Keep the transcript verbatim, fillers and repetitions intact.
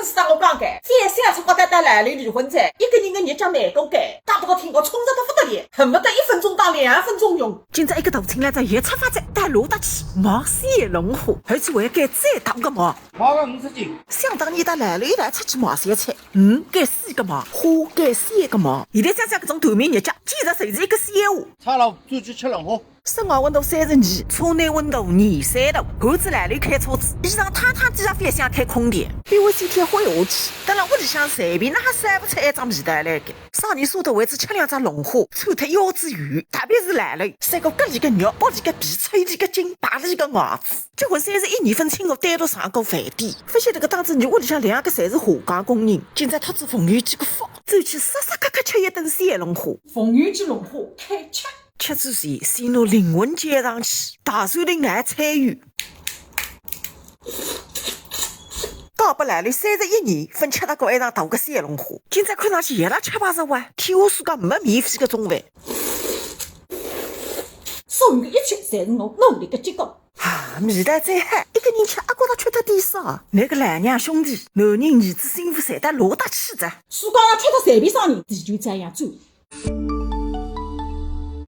是搭我讲个，反想出国搭搭老刘离婚哉，一个人个日脚慢过个，讲拨我听，我冲着得勿得了，恨勿得一分钟当两分钟用。今朝一个大清来哉，一出发哉，到罗搭去买小龙虾，而且还要拣最大个买。买个五十斤。想当年搭老刘一道出去买小菜，嗯，拣四个买，虾拣三个买。现在想想搿种短命日脚，简直就是一个笑话。差了转去吃龙虾。 室外温度三十二，车内温度廿三度，后头老刘开车子，衣裳氽氽，底下覅想开空调。因为天天灰下去，蹲辣屋里向随便哪哈烧勿出一张味道来个。啥人舍得为仔吃两只龙虾，穿脱腰子圆，特别是老刘，晒个蛤蜊个肉，剥离个皮，抽离个筋，拔离个牙齿。结婚三十一年，勿曾亲口单独上过饭店，勿晓得搿当子伲屋里向两个侪是下岗工人，今朝托仔凤游记个福，转去煞煞克克吃一顿小龙虾。凤游记龙虾开吃。 吃之前，先拿灵魂交上去，大算灵来参与。讲拨老刘三十一年，勿曾吃到过一场大个小龙虾，今朝看上去也辣吃白食哇，天下世界没免费个中饭。所有个一切，侪是我努力个结果。啊，味道再好，一个人吃阿觉着吃脱点少啊。那个老娘兄弟，男人、儿子、媳妇，侪到罗搭去哉。世界上吃得随便啥人，地球照样转。